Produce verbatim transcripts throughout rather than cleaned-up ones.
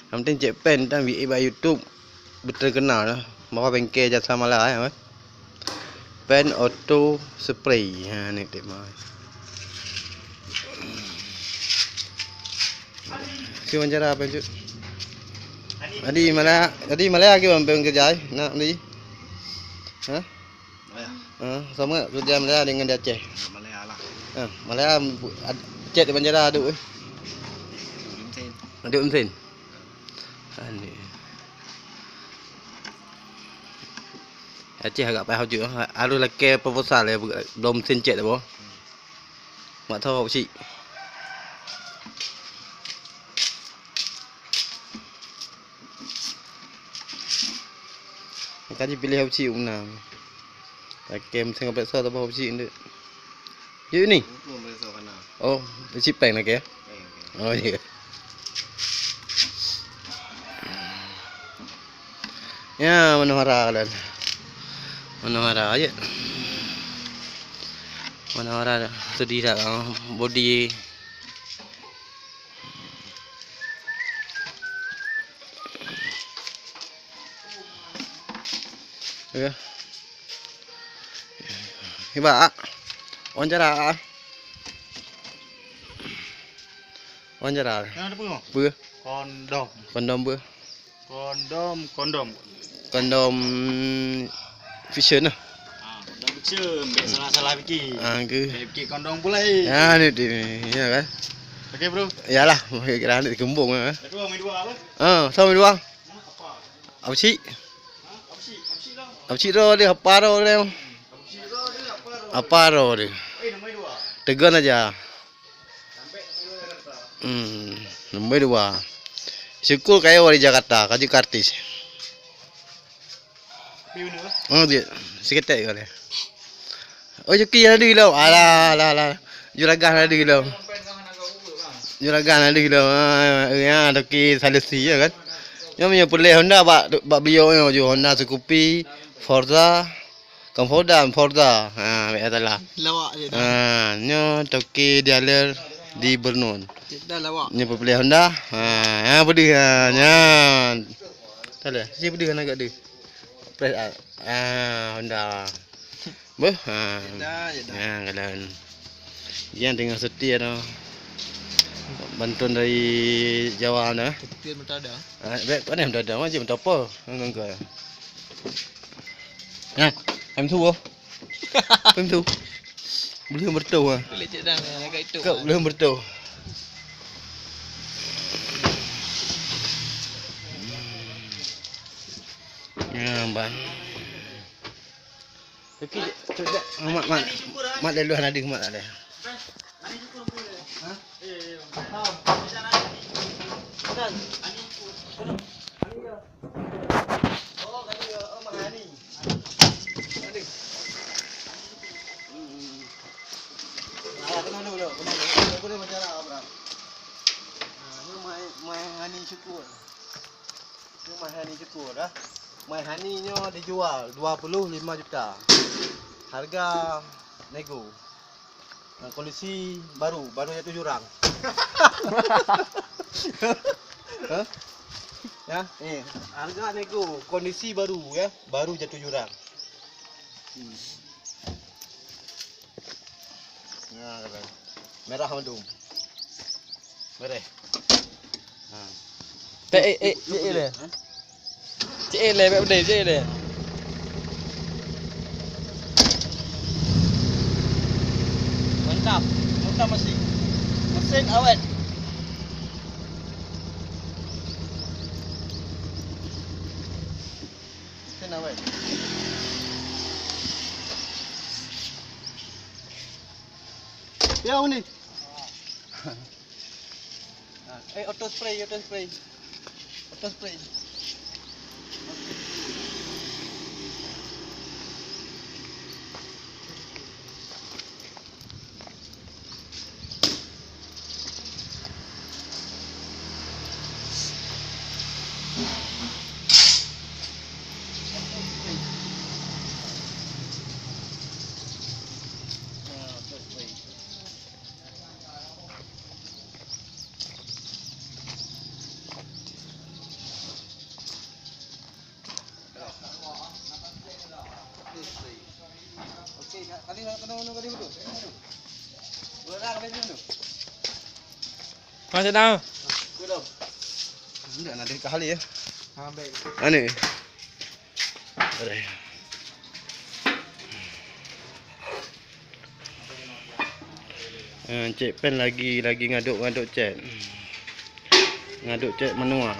Nyang penting cek pen dan V A bak YouTube beuteukeunal lah. Bahwa bengke jasa mala, eh, weh. Pen auto spray. Ha, ni tema. Si wawancara apa, Cut? Adi malah, adi malah lagi bang pen kerja, eh. Nak beli. Ha? Malaya. Ha, sama kerja Malaya dengan di Aceh. Malaya lah. Ha, Malaya bu-, ad-, cek di Banjara aduk, eh. Aduk mesin. Aduk mesin. Ha, ni. Aceh agak payah ujuk, ha. Harus lakée proposal ya, bu-, belum mesin cek dah, boh. Mak tho usi. Kan jipilih usi umna. Lakée meuseng peuriksa tabah usi ndeuek. Yuk ni. Itu peuriksa kana. Oh, usi peng lakée. Peng, peng. Oh, iya. Ya, manohara kalian. Manohara aja. Manohara sedih tak, oh, body. Ya. Iba, ah. Wawancara, ah. Wawancara. Yang ada apa? Apa? Kondom. Kondom apa? Kondom, kondom. Kondom fiction lah. Ah, kondom fiction. Biar salah-salah fikir. Ah, ke? Biar fikir kondom pulai. Ya, ni, ni, ni, ya kan? Okey, bro. Yalah, kira ni kembung lah. Kedua, main dua apa? Ah, sama dua. Apa sih? Apa sih tu dia? Apa tu dia? Apa tu dia? Tegon aja. Hmm, nombor dua. Syukur kaya di Jakarta, kaju artis. Oh, dia. Seketek kali. Oh, Juki yang ada hilang. Alah, alah, alah. Juragan ada hilang. Juragan ada hilang. Ah, ya, Toki solusi ya kan. Nyoe meunyoe peureulée Honda bak, bak beliau nyoe ju Honda Scoopy, Forza, kon Forza, Forza. Ha, bèk salah. Lawak je. Ha, nyoe Toki dealer di Bernun. Dah lawak. Nyoe peureulée Honda. Ha, ha, pedih ha, nyan. Salah. Si pedih nak deh. Press ah. Ah, Honda. Beuh, ha. Jeda, jeda. Ha, kalon. Yang tengah setia tu. Bantuan dari Jawa tu. Setia mata ada. Ha, bèk, pandai mata ada. Macam mata apa? Ngangka. Ha, M two oh. M two. Boleh bertau ah. Boleh cek dah, agak itu. Kau boleh bertau. Ya, bang. Okey, cek, cek. Mat, mat. Mat dah luah nadeh, mat dah. Ha? Nyoe mai hani syukur dah. Mai hani nyoe dijual dua puluh lima juta. Harga nego. Ha, kondisi baru, baru jatuh jurang. Ha? Ya, eh, harga nego, kondisi baru ya, baru jatuh jurang. Hmm. Nah, kata. Merah mandum. Merah. Ha. Eh, eh, eh, cek eh leh. Cek eh leh, bèk peudeh, cek eh leh. Mantap. Mantap masih. Mesin awet. Mesin awet. Ya, uni. Ah, eh, auto spray, auto spray. Auto spray. Masih tahu? Ndak na deh kali ya. Ha, baik. Ane. Ada. Eh, cek pen lagi, lagi ngaduk-ngaduk cek. Ngaduk cek manual.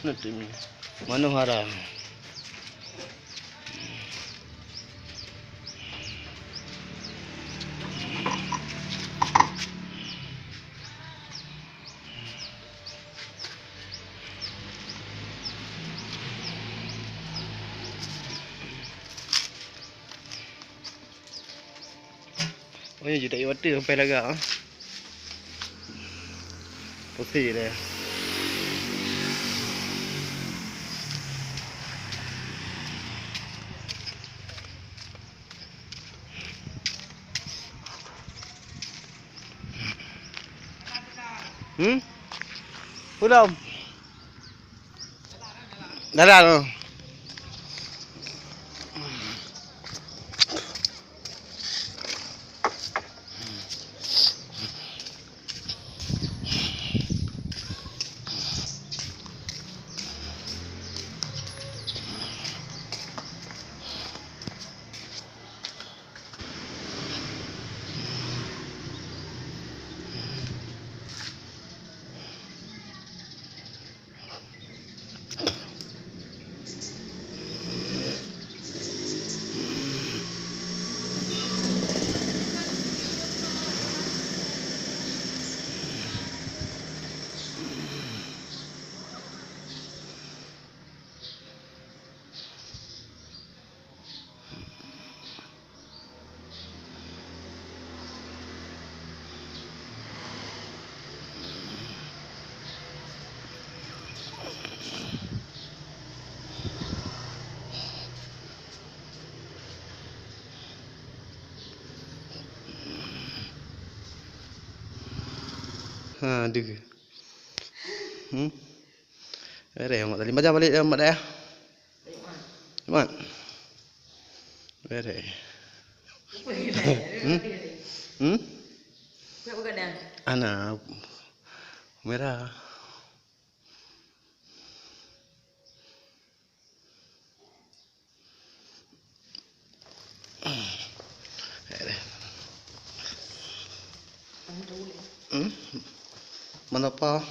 Nanti manohara. Oh, nyoe jeuet wateue sampai lagak, ah. Pusing deh. Hmm? Belum. Dalam tu. Ha, deuh. Hmm? Bereh, mak tadi baca balik dalam mak dayah. Mat. Bereh. Hmm? Hmm? Ana merah. Hmm? Mana apa?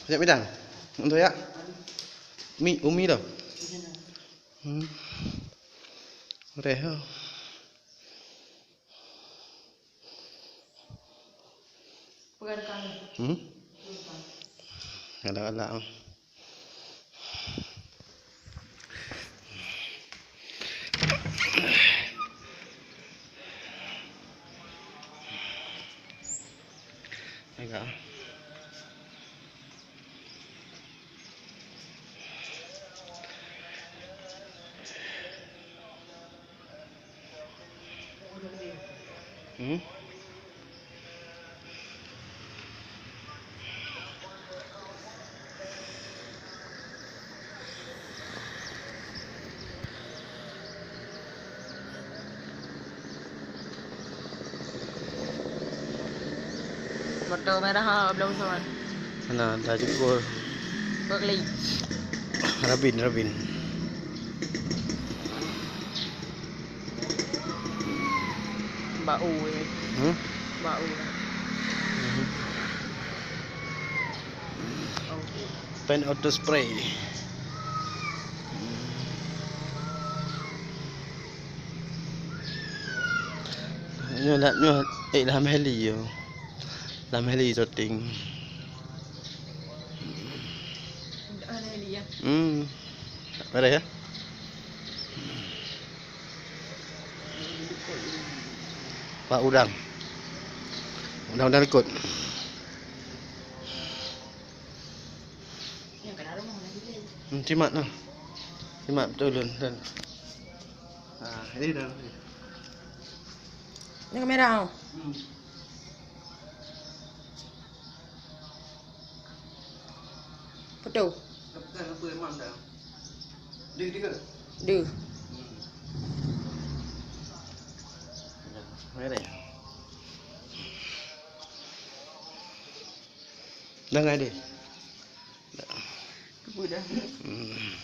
Banyak bidang. Untuk ya? Mi, umi dah. Hmm. Reh. Hmm? Galak-galak. Agak. Hmm? Moto merah ha, belum sama. Sana dah cukur. Kok lagi? Rabin, Rabin. Bau, eh. Hmm? Bau. Hmm. Oke. Pen auto spray. Nyoe lam, nyoe, eh, lam heli yo. Lam heli syuting. Hmm. Merah ya? Pak udang. Udang-udang likot. Hmm, simak nah. Simak betul ulun. Ha, ini dah. Ni kamera. Hmm. Foto. Bukan apa memang dah. Dia, dia ke? Dia. Hmm. Merah. Dah ngai deh. Apa dah? Hmm.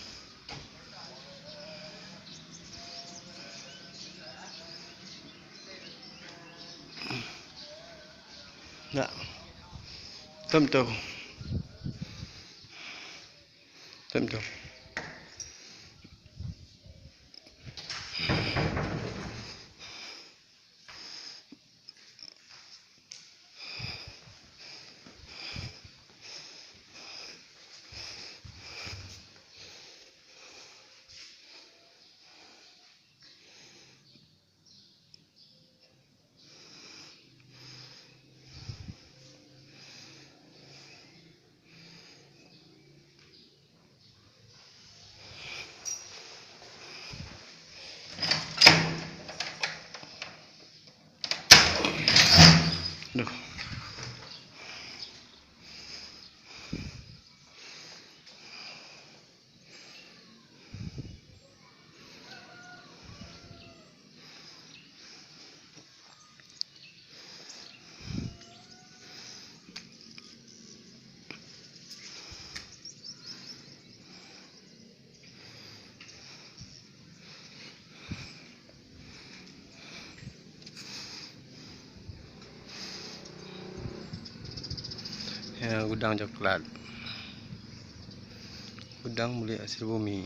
Nak. Tem tu. Tem tu. Duh. Ya, gudang coklat. Gudang milék hasil bumi.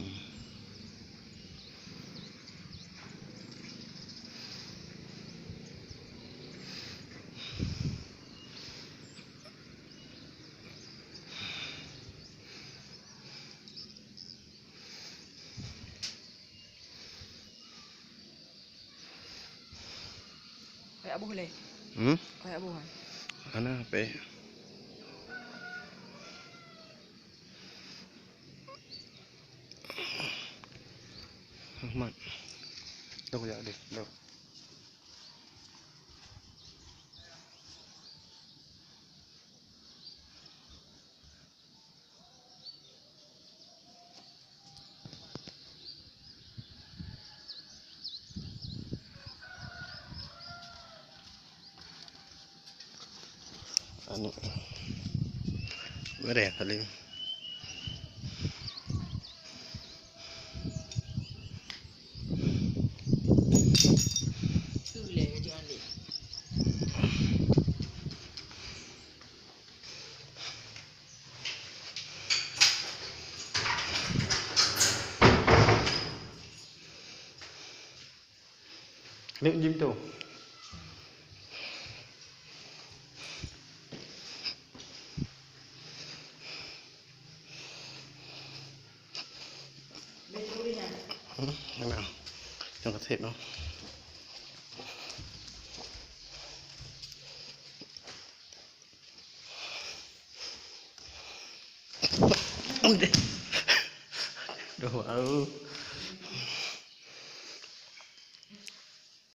Kayak boh lé. Hmm? Kayak boh kan? Mana apa? Ahmad. Dah, ya, deh. Dah. Anu. Bereh kali. Leueb jim tu. Hmm, enak. Jangan kasih no. Duh, au.